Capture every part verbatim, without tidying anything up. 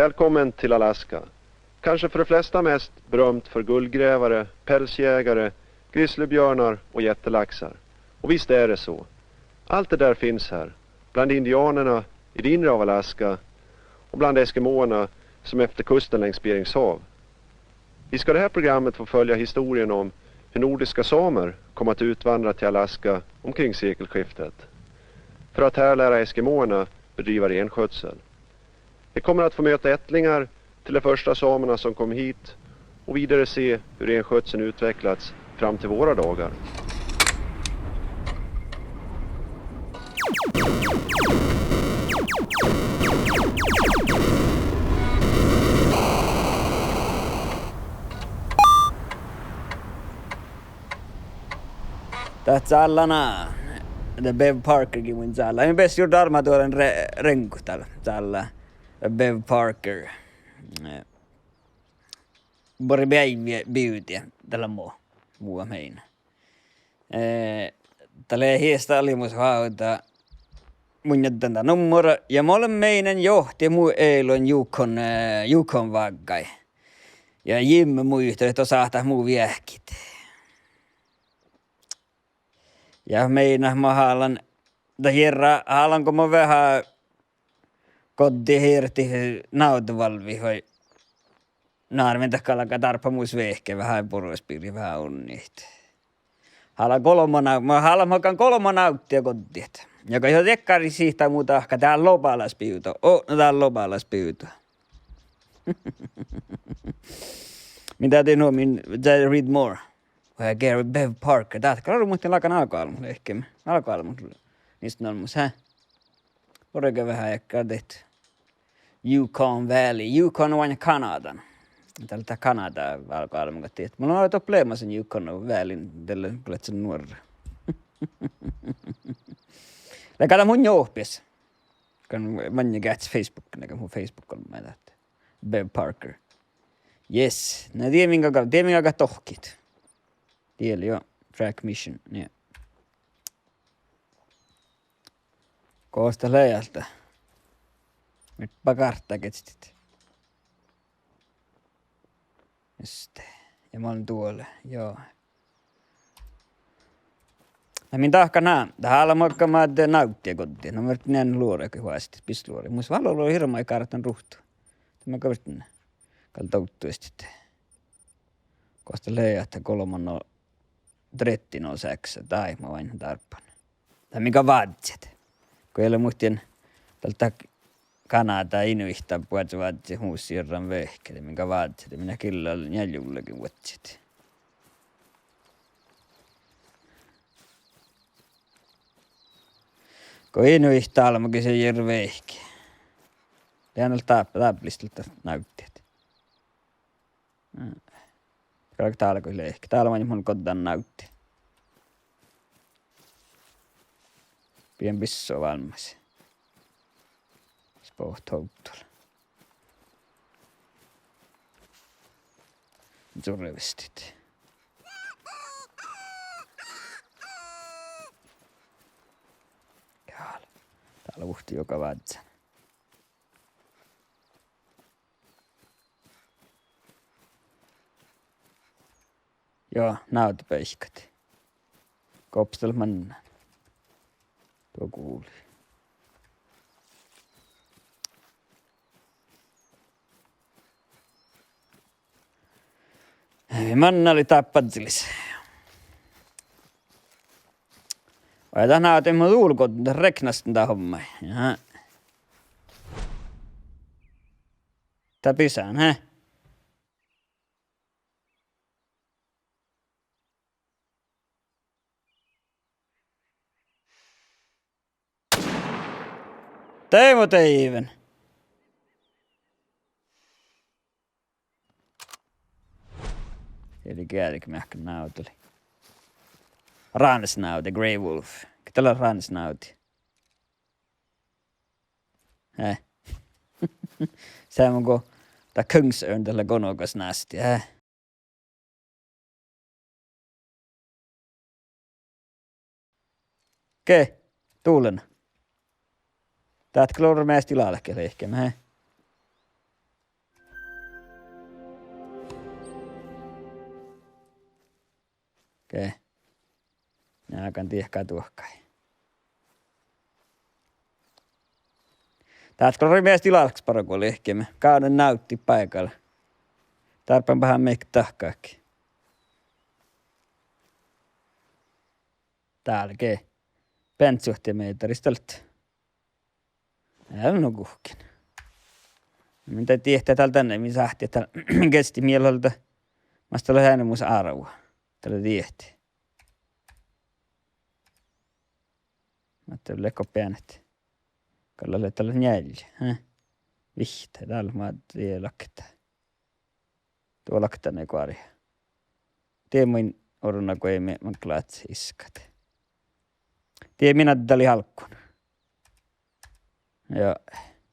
Välkommen till Alaska. Kanske för de flesta mest berömt för guldgrävare, pälsjägare, grizzlybjörnar och jättelaxar. Och visst är det så. Allt det där finns här, bland indianerna i det inre av Alaska och bland eskimåerna som efter kusten längs Berings hav. Vi ska det här programmet få följa historien om hur nordiska samer kom att utvandra till Alaska omkring sekelskiftet för att här lära eskimåerna bedriva renskötsel. Vi kommer att få möta ättlingar till de första samerna som kom hit och vidare se hur renskötseln utvecklats fram till våra dagar. Dat cállána, de Bev Parker gii mun cállá. Mii beassat juo dármma duoren re-, reŋgut dál cállá. Bev Parker. Eh, bore beaivvi bivde, dat lea mo, mu meinán. Eh, dat lea hiesta alimus vávda. Mun addán dan nummura ja mo lean meinán johtit mu ealu Yukon, eh, Yukon vággái. Ja Jim muitalii ahte sáhtát mu veahkit. Ja meinán mo hálan, dat jerra hálan go mo veahá goddit hirdit návdevalvvit vai. Ná, mii dat galgá dárbbašit mus veahki veahá, bures birra veahá unnit. Hála golbma ná-, mo hálan mo galggan golbma návddejat goddit. Ja go juo diekkár sihta mu dahká, dál lobálaš bivdu. Oh, no dál lobálaš bivdu. Min dat dii nu, min, that read more. Vai Gary Bev Parker, dat gal muhtin lágan álgoálbmot lehkeme. Álgoálbmot, nista olmmoš, hää? Orge veahá eakkár dihte. Yukon Valley, Yukon van Kanadan. Dat lea Kanada álgoálbmot dihte. Mun lean doppe leamašan Yukon Valleyn, de lea, go leat nuorra. Lea gal mun johpes. Gal maŋŋel geahččá Facebookiin, gal mu Facebook olmmái dat. Bev Parker. Yes. Na die min galgá, die min galgá dohkkit. Die lea juo track mission, nie. Gos dat lea ahte. Mii bagártta gečtit. Just. Ja mun duole, joo. Na min dahká ná, dat hála mo galgá mádde návddejat goddit. Na mii fertet dan luoraid go vuostit, bisloraid. Mus vel olu hirbmat gártan ruhtu. Dat mii gal fertet dan. Gal dovdduhit. Gos dat lea ahte golbma no, trettinovsáksa, daid mo oaidnán dárbbašit. Dat mii gal vázzettiin. Go eai lean muhtin, dál dat Kanada inuihtat buot vázzettiin mus jerran veahkit, dat mii gal vázzettiin, dat mii gal gilla njeallje vuolgit vuodjit. Go inuihtat álbmogis jerra veahkit. Dál dáppe, dáppe lea dat návddejat. Mm. Galgá dál go lehket. Dál maŋŋil mun goddán návddejat. Bijan bissua válmmas. Spot hovddal. Tsurvestit. Dál. Dál vuhtii juoga vázzán. Joo, návddebeaikkat. Gos dat lea mannat? Duo guli. Mannat lea dáppe badjelis. Vai dat návdet mo dul go reknastin dat homma. Jaa. Dat bisán, he? Dei mo deiven. Eli geađgge meahkkan návdalii. Ránesnávde, Grey Wolf. Ge dat lea ránesnávdi? Eh. Seamma go dat Kungsørn, dat lea gonogasnástti, eh. Ge, dulen. Dat gal orru measta lálkit lehkeme, he. Ge. Jágan diehka duohkai. Dát go lei measta álggus bargu lihkeme. Gávdnan návddit báigal. Dárbbašan beassat maiddái dahkat. Dál ge. Beassat suohtimehtera stolt. Eai nu guhkkin. Min dat diehtit dál dan, min sáhttit dál gesti mieluhta. Mas dat lea eanemus árvu. Dat lea diehtit. Ahte lea go beassat. Gal lea dat lea njeallje, eh? Vihtta, dál mat die lakta. Duo lakta ne goarjá. Die mun oruna go eai mii, mun glácci iskat. Die min addalii álggun. Ja,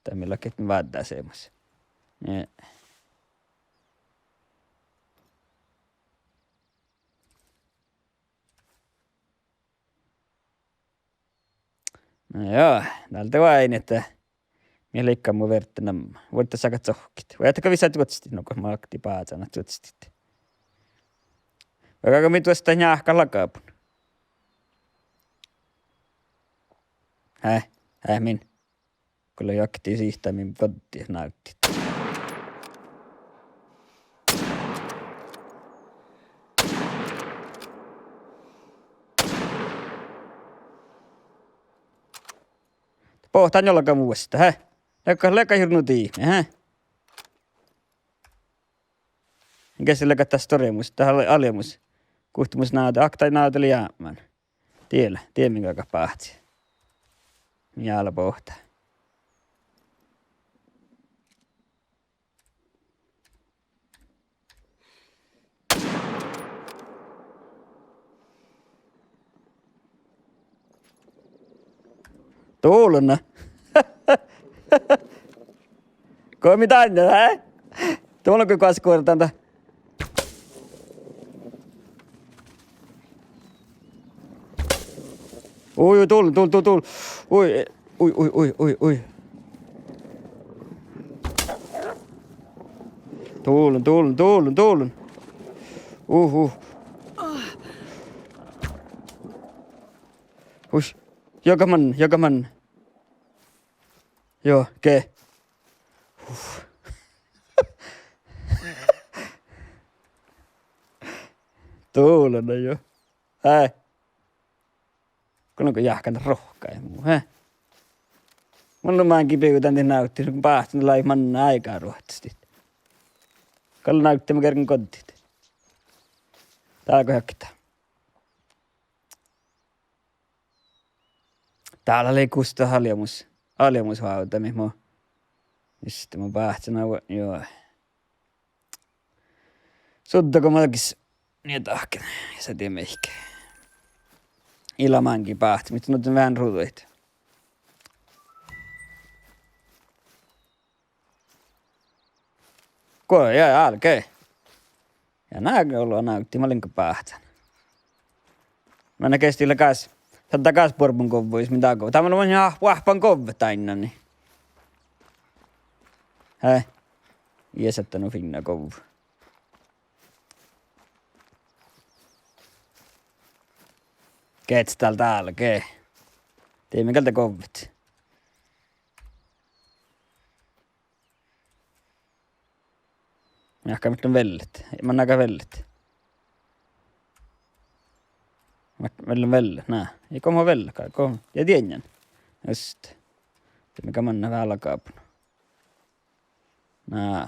dat mii lea ge váddá seammás. Ja. Na ja, dál de oaidná ahte mii leigga mu vierra namma. Vuodde sáhka cohkkit. Vai ahte go vissa čuoččatit, nu go maktii bázana čuoččatit. Vai galgá mii duostat njáhkkat lagabun. Hää, hää min. Go lea jakti sihta min goddit návddit. Bohtan olga musta, hää? Leago, leago jurnu diibme, hää? Gesti leago dat storemus, dat ale-, alemus. Guhte mus náde, akta náde lei jápmán. Die lea, die min galgá báhci. Min ale bohta. Dulna. Go mii dainna, hää? Dulna go guossi guordan dat. Ui, ui, dulna, dulna, dulna, dulna. Ui, ui, ui, ui, ui, ui. Dulna, dulna, dulna, dulna. Uh, uh. Ui. Joga man, joga man. Joo, ge. Uf. Dulna jo. Hää. Go nu go jáhkán rohkkai mu, hää. Mun nu máŋgii biigga dan dien návddit, nu go báhcen lei manne áigá ruohtastit. Gal návddii mu gergen goddit. Dál go hektá. Dál lei gusta aljamus, aljamus vávdamit mu. Juste mu báhcen avuđa, joo. Sudda go makkás nie dahken, ja sa die mihkke. Ii lean máŋgii báhcen, muhto nu dien veahá ruđaid. Go, ja, álge. Ja na olu návddii, mun lean ge báhcen. Manne gesti lea gas, dat lea gas buorbmugoavvu, jus min dál go. Dat mun lean ja oahppan goavvet dainna, nie. Hää. Ii sáhte nu fiinna goavvu. Geahča dál dál ge. Die min gal de goavvet. Jáhkán mii leat vellet. Manne gal vellet. Mii leat vellet, na. Ii go mo vellet, gal go. Ja dieinnan. Just. De mii gal manne veahá lagabun. Na.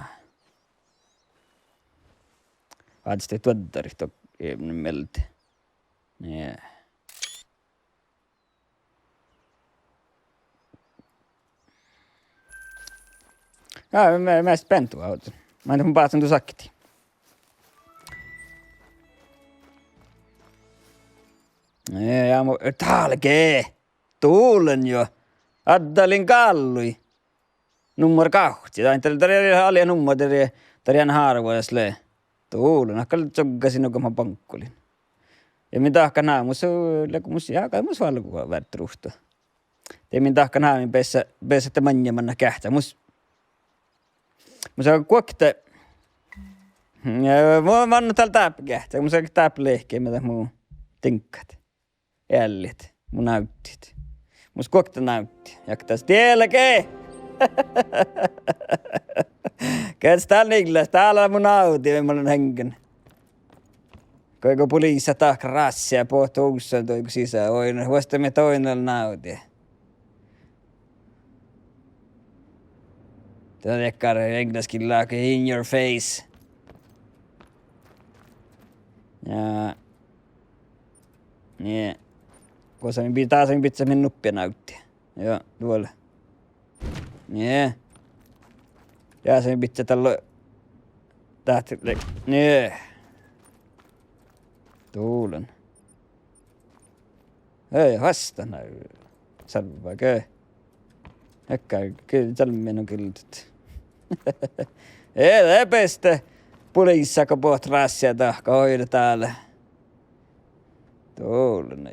Váldit duoddarit, ii mielde. Nie. Ja, me, measta beassá duhát. Maid mun báhcen du sakti. Ja, ja, mu, dál ge. Dulna jo. Addalin gállui. Nummar gávcci. Dat, dat, dat lei alde nummar, dat lei, dat lei eanet árvvaš lea. Dulna, gal čuggasin nugo ma baŋkkolin. Ja min dahkat ná, mus, lea go mus, ja, gal mus valgá várra ruhtu. De min dahkat ná, min beassá, beassá de maŋŋel manne geahččá. Mus, mus guokte. Ja, mu, manne dál dáppe geahččá, mus dáppe lehkeme dat mu. Diŋggat. Eallit. Mun návddit. Mus guokte návddi. Jaktas dielge! Gás dál nigles, dál lea mu návdi, mun lean heŋgen. Goit go poliisat dahkat rássii bohte usa doigu sisa, oidne, vuosttaš mii doigu návdi. Dat dakkár eŋgelasgillá go in your face. Ja. Nie. Gosa mii bi-, dasa mii bidjat min nuppe návddi. Ja, duole. Nie. Dasa mii bidjat dalle. Dáhte le-, nie. Dulen. Ei, fas dat na. Salvage. Ekká, ge-, salvage nu gildet. Ii, de beste. Poliisat go bohte rássii dahkat, oidne dál. Dulen.